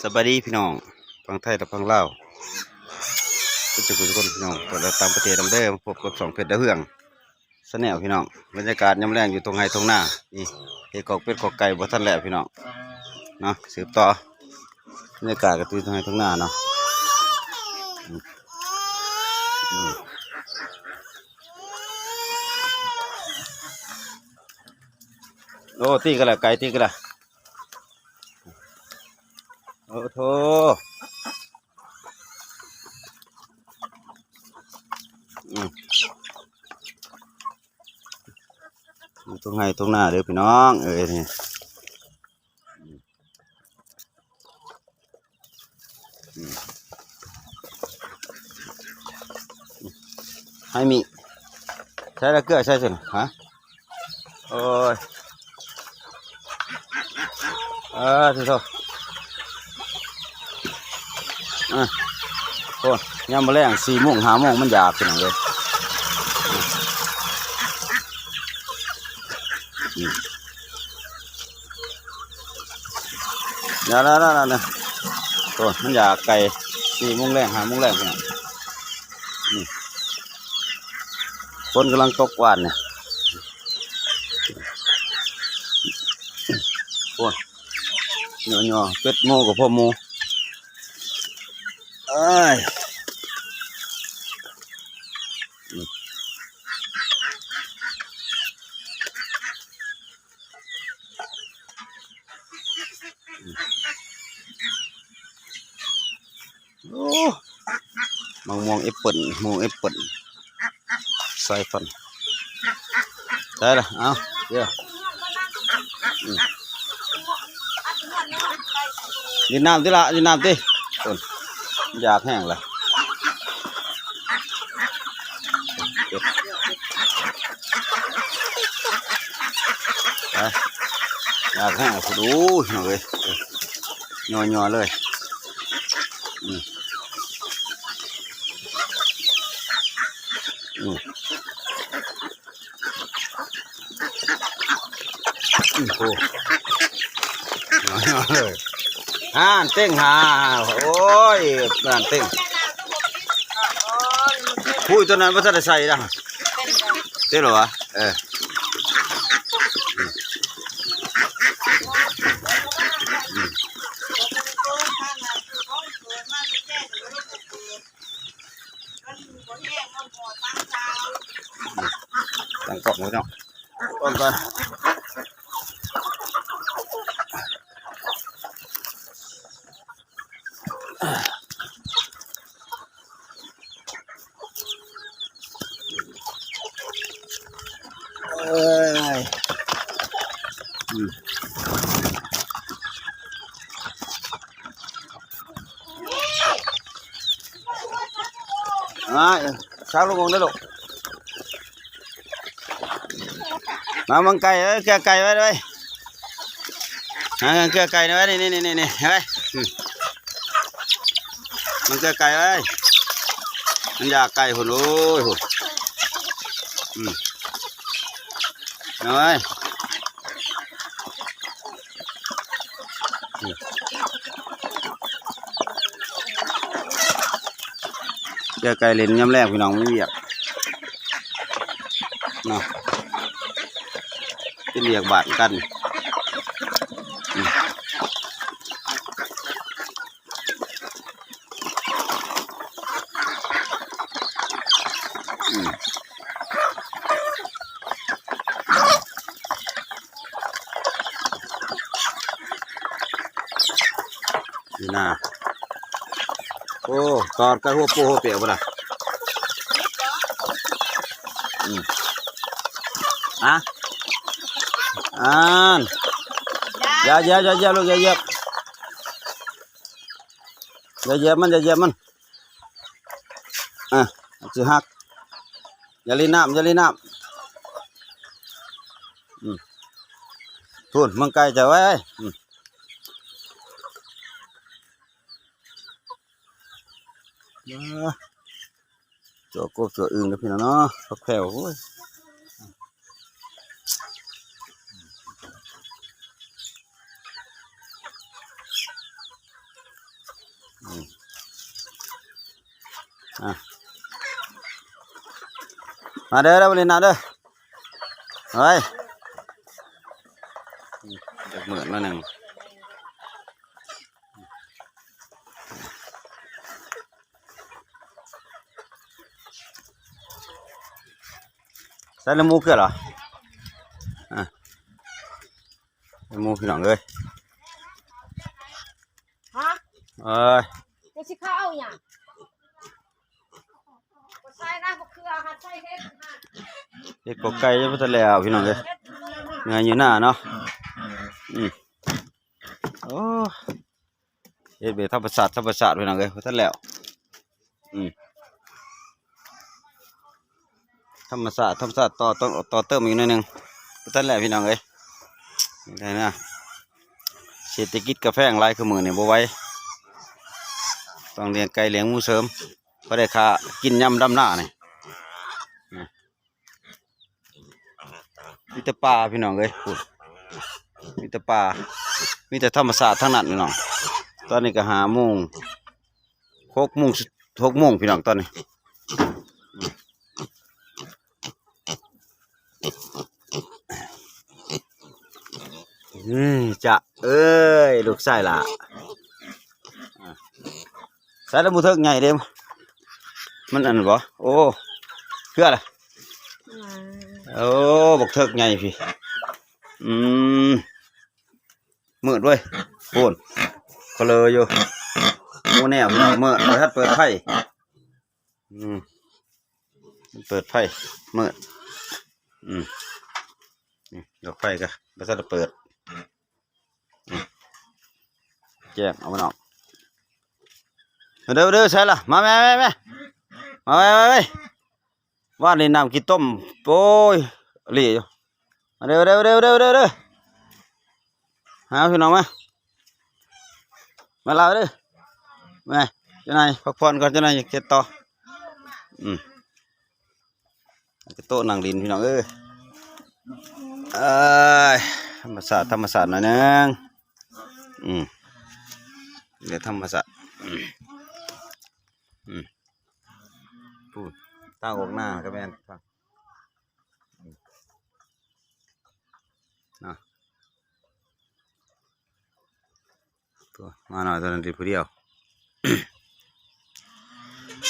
ສະບາຍດີພີ່ນ້ອງ ຝັ່ງໄທ ແລະ ຝັ່ງລາວ ເບິດທຸກຄົນພີ່ນ້ອງ ແລະ ຕ່າງປະເທດນຳເດີ. ມາພົບກັບຊ່ອງເພັດດາວເຮືອງ Channel ພີ່ນ້ອງ. ບັນຍາກາດຍາມແລງຢູ່ທົ່ງໄຮ່ທົ່ງນາ ນີ້ ເຮັດຄອກເປັດຄອກໄກ່ບໍ່ທັນແລ້ວພີ່ນ້ອງເນາະ. ສືບຕໍ່ ບັນຍາກາດກໍຢູ່ທົ່ງໄຮ່ທົ່ງນາເນາະ. ອືມ ອືມ ໂອ້ ຕີກັນລະ ໄກ່ຕີກັນລະ. ໂອ້ໂທ ອືມ ຢູ່ທົ່ງໄຮ່ທົ່ງນາເດີພີ່ນ້ອງເອີຍ ນີ້. ອືມ ໃຫ້ມີ ໃສ່ລະເກືອໃສ່ຊັ້ນ ຮະ ໂອ້ຍ ເອີ ໂທ້ ອາ ໂອ້ຍ ຍາມມື້ແລງ ສີ່ໂມງ ຫ້າໂມງ ມັນຢາກ ພີ່ນ້ອງເອີຍ. ອືມ ນະ ນະ ໂອ້ຍ ມັນຢາກໄກ່ ສີ່ໂມງແລງ ຫ້າໂມງແລງ ພີ່ນ້ອງ. ນີ້ ຝົນກຳລັງຕົກຫວານນີ້. ໂອ້ຍ ຍໍໆ ເປັດໂມກໍພໍໂມ ເອີຍ. ໂອ້ ມະມ່ວງແອັບເປິ້ນ ມ່ວງແອັບເປິ້ນ ສາຍພັນ ໄດ້ລະ ເອົາ ເດີ ອືມ ຫຼິ້ນນ້ຳຕິລະ ຫຼິ້ນນ້ຳຕິ ໂອ້ຍ ຢາກແຮງລະ. ໄປ ຢາກແຮງພຸ້ນ ໂອ້ຍ ເອີຍ ຍໍໆ ເລີຍ ອືມ ອືມ ໂອ້ໂຫ ຫັ້ນເຕັງຫາ ໂອ້ຍ ຫັ້ນເຕັງ ຜູ້ຕົວນັ້ນບໍ່ທັນໄດ້ໃສ່ດອກ ເຕັງແລ້ວຫວາ ເອີ ຕັ້ງກ້ອງໄວ້ເນາະ ກ່ອນ ກ່ອນ ເອີຍ ອືມ ອ້າຍ ຊັກລູກໂປ່ງເດີລູກ. ມາເບິ່ງໄກ່ເອີຍ ເກືອໄກ່ໄວ້ເດີ ມາເກືອໄກ່ໄວ້ ນີ້ໆໆ ເຫັນໄໝ ອືມ ມາເກືອໄກ່ໄວ້ ມັນຢາກໄກ່ພຸ້ນ ໂອ້ຍ ພຸ້ນ ອືມ ນ້ອຍ ອືມ. ເກືອໄກ່ຫຼິ້ນຍາມແລງພີ່ນ້ອງ ມີວຽກເນາະ ເປັນວຽກບ້ານກັນ ອືມ ອືມ. ນີ້ນະ ໂອ້ ຕອດກັນຫົວໂປ້ຫົວເປະພຸ້ນນະ ອືມ ຮະ ອ່ານ ຢ່າຢຽບ ຢ່າຢຽບລູກ ຢ່າຢຽບ ຢ່າຢຽບມັນ ຢ່າຢຽບມັນ ອ່າ ຊິຫັກ ຢ່າຫຼິ້ນນ້ຳ ຢ່າຫຼິ້ນນ້ຳ ອືມ ພຸ້ນ ມັນໃກ້ຈະໄວ້ ອືມ ຈົວກົບຈົວອຶ່ງເດີພີ່ນ້ອງເນາະ ຜັກແພວ ໂອ້ຍ. ອ່ະ ມາເດີ ເດີ ມາຫຼິ້ນນ້ຳເດີ ເຮີ້ຍ ຈັກມື້ໜ້ອຍໜຶ່ງ ໃສ່ລະໝູເກືອລະ ອ່ະ ລະໝູພີ່ນ້ອງເອີຍ ຮະ ເອີຍ ເຈົ້າຊິເຂົ້າເອົາຫຍັງ? ບໍ່ໃສ່ນະ ບໍ່ເຄືອ ຫາໃສ່ເຫັດ ເຮັດກໍໄກ່ຍັງບໍ່ທັນແລ້ວພີ່ນ້ອງເອີຍ ເຮັດ ເມື່ອຍຢູ່ໜ້າເນາະ ອືມ ໂອ້ ເຮັດແບບທຳມະຊາດ ທຳມະຊາດພີ່ນ້ອງເອີຍ ບໍ່ທັນແລ້ວ ອືມ ທຳມະຊາດ ທຳມະຊາດ ຕໍ່ ຕໍ່ ຕໍ່ເຕີມອີກໜ້ອຍໜຶ່ງ ບໍ່ທັນແລ້ວພີ່ນ້ອງເອີຍ ໄດ້ນະ ເສດຖະກິດກະແພງຫຼາຍ ຄືມື້ນີ້ບໍ່ໄຫວ ຕ້ອງລ້ຽງໄກ່ລ້ຽງໝູເສີມ ພໍໄດ້ຄ່າກິນຍາມດຳນານີ້ ມີແຕ່ປ່າພີ່ນ້ອງເອີຍ ພຸ້ນ ມີແຕ່ປ່າ ມີແຕ່ທຳມະຊາດທັງນັ້ນພີ່ນ້ອງ ຕອນນີ້ກໍຫ້າໂມງ ຫົກໂມງ ຫົກໂມງພີ່ນ້ອງຕອນນີ້ ອືມ ຈະເອີຍ ລູກຊາຍຫຼ້າ ໃສ່ລະໝູເຖິກໃຫຍ່ເດ້ ມັນອັນນັ້ນບໍ່ ໂອ້ ເຄືອລະ ອືມ ໂອ້ ບັກເຖິກໃຫຍ່ພີ້ ອືມ ມືດເວີຍ ໂພນ ຄະເລີຢູ່ ໂອ້ ແນວພີ່ນ້ອງ ມືດ ບໍ່ທັນເປີດໄຟ ອືມ ເປີດໄຟ ມືດ ອືມ ນີ້ ດອກໄຟກໍບໍ່ທັນໄດ້ເປີດ ອືມ ແຈ້ງເອົາມັນອອກ ມາເດີ ມາເດີ ໃສ່ລະ ມາແມ່ ແມ່ ແມ່ ມາໄວ ໄວ ໄວ ວານນີ້ນ້ຳຂີ້ຕົມ ໂອ້ຍ ເລະຢູ່ ມາເດີ ເດີ ເດີ ເດີ ເດີ ເດີ ຫາພີ່ນ້ອງມາ ມາລາວເດີ ແມ່ ເຈົ້ານາຍພັກຜ່ອນກ່ອນ ເຈົ້ານາຍເຮັດຕໍ່ ອືມ ກະໂຕະນັ່ງຫຼິ້ນພີ່ນ້ອງເອີຍ ເອີຍ ທຳມະຊາດ ທຳມະຊາດໜ້ອຍໜຶ່ງ ອືມ ເລື່ອງທຳມະຊາດ ອືມ ອືມ ພຸ້ນ ທາງອອກໜ້າກໍແມ່ນ ເນາະ ໂອ້ ມາໜ້ອຍເທົ່ານັ້ນຕິ ຜູ້ດຽວ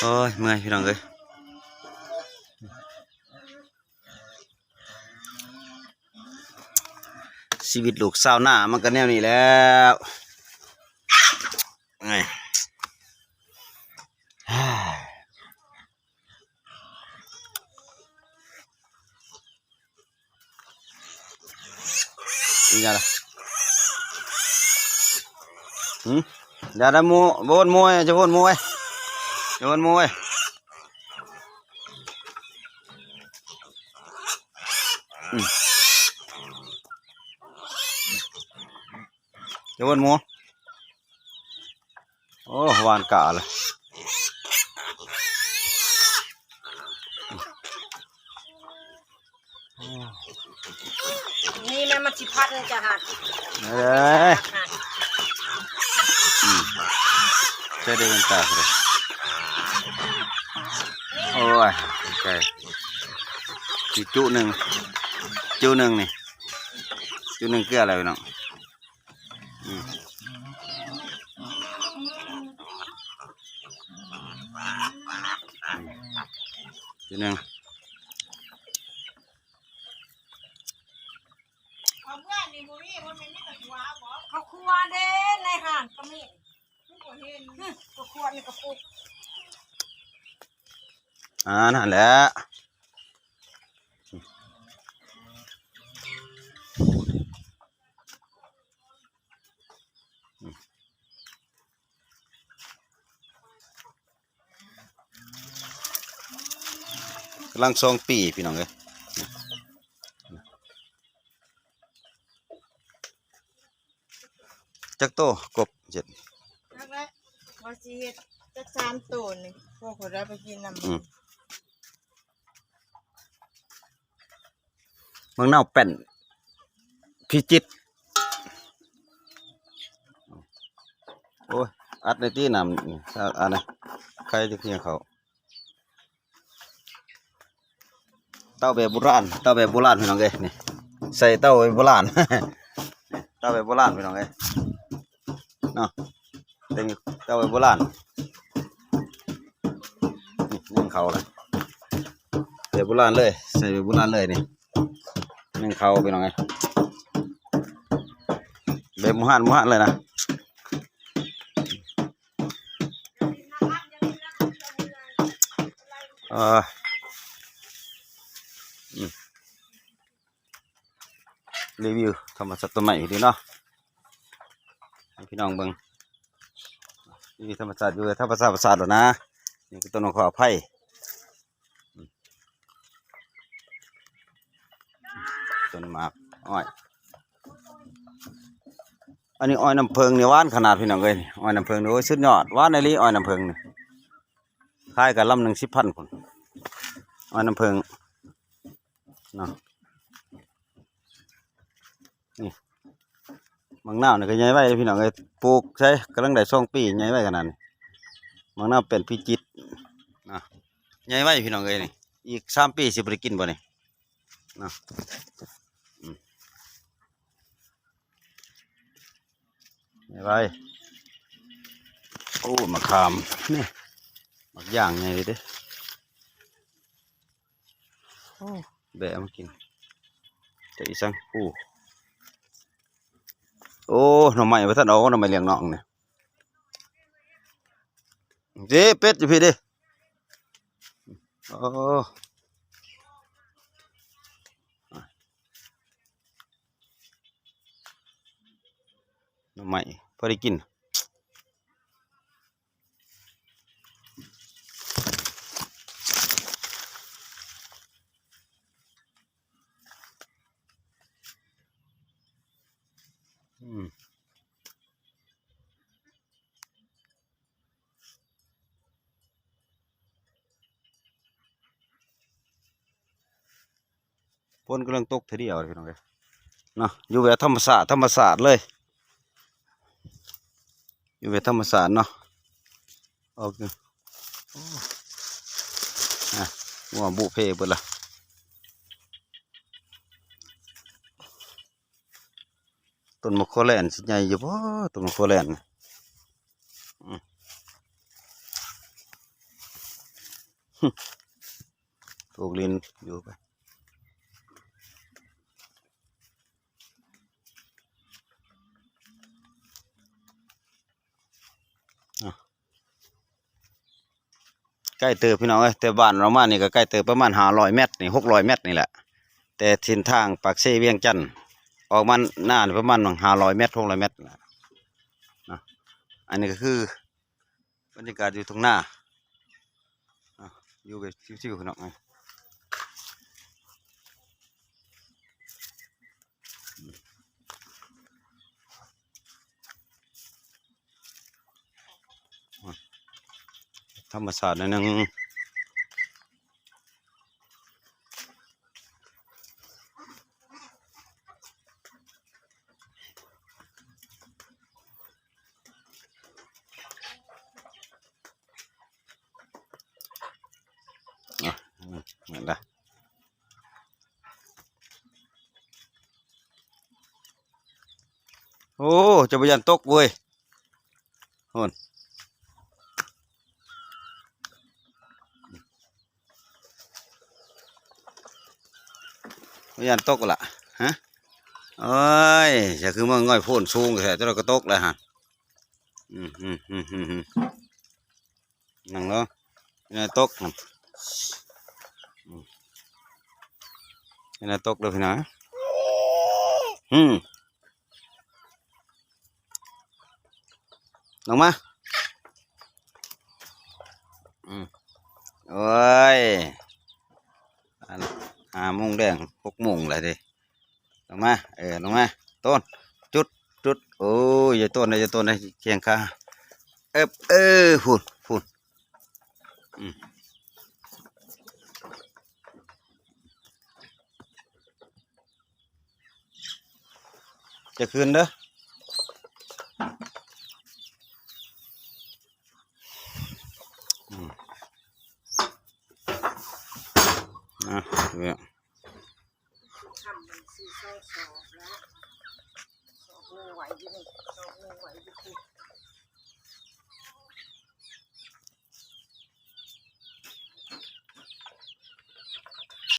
ໂອ້ຍ ເມື່ອຍພີ່ນ້ອງເອີຍ ຊີວິດລູກຊາວນາມັນກໍແນວນີ້ແຫຼ້ວ ເອີຍ. ອີຫຍັງລະ? ຫື? ຢ່າໄດ້ໝູ່ ບໍ່ວົນໝູ່ເວີຍ ຈະວົນໝູ່ເວີຍ ຈະວົນໝູ່ເວີຍ ອືມ ຈະວົນໝູ່. ໂອ້ ຫວ່ານກະລະ ນີ້ແມ່ນມັນຊິພັນຈະຫັ້ນ ເອີຍ ອືມ ໃສ່ໄດ້ແວ່ນຕາເລີຍ ໂອ້ຍ ໂອເຄ ອີກຈຸໜຶ່ງ ຈຸໜຶ່ງນີ້ ຈຸໜຶ່ງເກືອແລ້ວພີ່ນ້ອງ. ອືມ ທີໜຶ່ງ ເຂົ້າຄົວເດ້ ໃນຮ້ານກໍມີ ຄືບໍ່ເຫັນ ຫຶ ເຂົ້າຄົວນີ້ກະປຸກ ອ່າ ນັ້ນແຫຼະ. ກຳລັງສອງປີພີ່ນ້ອງເອີຍ ຈັກໂຕ ກົບເຈັດ ຈັກແຫຼະ ວ່າຊິເຮັດຈັກສາມໂຕນີ້ ພວກຂ້ອຍໄດ້ໄປກິນນຳ ອືມ. ໝາກນາວແປ້ນ ພິຈິດ ໂອ້ຍ ອັດໃນຕີນ້ຳນີ້ ອັນນັ້ນ ໄຂ່ຈະເຄຍເຂົ້າ ເຕົາແບບໂບລານ ເຕົາແບບໂບລານພີ່ນ້ອງເອີຍ ນີ້ ໃສ່ເຕົາແບບໂບລານ ເຕົາແບບໂບລານພີ່ນ້ອງເອີຍ ເນາະ ເປັນເຕົາແບບໂບລານ ນີ້ ໜຶ້ງເຂົ້າລະ ແບບໂບລານເລີຍ ໃສ່ແບບໂບລານເລີຍນີ້ ໜຶ້ງເຂົ້າພີ່ນ້ອງເອີຍ ແບບໂບຮານ ໂບຮານເລີຍນະ ເອີ ອືມ ຣີວິວທຳມະຊາດຕົ້ນໄມ້ດີເນາະ ໃຫ້ພີ່ນ້ອງເບິ່ງ ນີ້ທຳມະຊາດ ຢູ່ທຳມະຊາດ ທຳມະຊາດໂລດນະ ນີ້ຄືຕົ້ນໝາກໄຜ່ ອືມ ຕົ້ນໝາກອ້ອຍ ອັນນີ້ອ້ອຍນ້ຳເຜິ້ງນີ້ຫວານຂະໜາດພີ່ນ້ອງເອີຍ ອ້ອຍນ້ຳເຜິ້ງນີ້ ໂອ້ຍ ສຸດຍອດ ຫວານອີ່ຫຼີ ອ້ອຍນ້ຳເຜິ້ງນີ້ ຂາຍກັນລຳໜຶ່ງສິບພັນພຸ້ນ ອ້ອຍນ້ຳເຜິ້ງເນາະ ນີ້ ໝາກນາວນີ້ກໍໃຫຍ່ໄວເດ້ພີ່ນ້ອງເອີຍ ປູກໃສ່ກຳລັງໄດ້ສອງປີ ໃຫຍ່ໄວຂະໜາດນີ້ ໝາກນາວແປ້ນພິຈິດນະ ໃຫຍ່ໄວພີ່ນ້ອງເອີຍ ນີ້ ອີກສາມປີຊິບໍ່ໄດ້ກິນບໍ່ນີ້ ເນາະ ອືມ ໄວໆ ໂອ້ ໝາກຂາມ ນີ້ ໝາກຢາງໃຫຍ່ເດ້ ໂອ້ ແບະມາກິນ ຈະອີ່ສັງ ໂອ້ ໂອ້ ໜໍ່ໄມ້ບໍ່ທັນອອກ ໜໍ່ໄມ້ລ້ຽງນ້ອງນີ້ ເດ້ ເປັດຢູ່ພີ້ເດ້ ໂອ້ ໜໍ່ໄມ້ພໍໄດ້ກິນ ອືມ. ຝົນກຳລັງຕົກເທື່ອດຽວພີ່ນ້ອງເອີຍເນາະ ຢູ່ແບບທຳມະຊາດ ທຳມະຊາດເລີຍ ຢູ່ແບບທຳມະຊາດເນາະ ອອກຢູ່ ໂອ້ ອ່ະ ງົວບຸເພເບິດລະ ຕົ້ນໝາກໂຄແລນຊິໃຫຍ່ຢູ່ບໍ່? ຕົ້ນໝາກໂຄແລນ ອືມ ປູກຫຼິ້ນຢູ່ໄປ ອ່ະ. ໃກ້ເຕີບພີ່ນ້ອງເອີຍ ແຕ່ບ້ານອອກມານີ້ກໍໃກ້ເຕີບ ປະມານຫ້າຮ້ອຍແມັດນີ້ ຫົກຮ້ອຍແມັດນີ້ແຫຼະ ແຕ່ເສັ້ນທາງປາກເຊວຽງຈັນ ອອກມາໜ້ານີ້ປະມານຫ້າຮ້ອຍແມັດ ຫົກຮ້ອຍແມັດນີ້ແຫຼະເນາະ ອັນນີ້ກໍຄືບັນຍາກາດຢູ່ທົ່ງນາ ອ່ະ ຢູ່ແບບຊິວໆ ພີ່ນ້ອງເອີຍ ທຳມະຊາດໜ້ອຍໜຶ່ງ ອ່ະ ນັ້ນລະ ໂອ້ ເຈົ້າບໍ່ຢ້ານຕົກເວີຍ ໂຫນ ບໍ່ຢ້ານຕົກລະ ຮະ ໂອ້ຍ ຈະຄືມາງ່ອຍໂພນສູງແທ້ ເຈົ້າກໍຕົກແລ້ວຫັ້ນ ອືມ ອືມ ອືມ ອືມ ອືມ ນັ່ງເນາະ ຢ່າຕົກ ອືມ ຢ່າຕົກເດີພີ່ນ້ອງ ອືມ ລົງມາ ອືມ ໂອ້ຍ ອັນ ຫ້າໂມງແລງ ຫົກໂມງແລ້ວເດ້ ລົງມາ ເອີ ລົງມາ ໂຕນ ຈຸດ ຈຸດ ໂອ້ຍ ຢ່າໂຕນເດີ ຢ່າໂຕນເດີ ແຂ້ງຂາ ເອີບ ເອີ ພຸ້ນ ພຸ້ນ ອືມ ຈະຂຶ້ນເດີ ອືມ ອ່ະ ເອີ. ທີ່ສອງສອບລະ ສອບໜຶ່ງໄວ້ຢູ່ນີ້ ສອບໜຶ່ງໄວ້ຢູ່ທີ່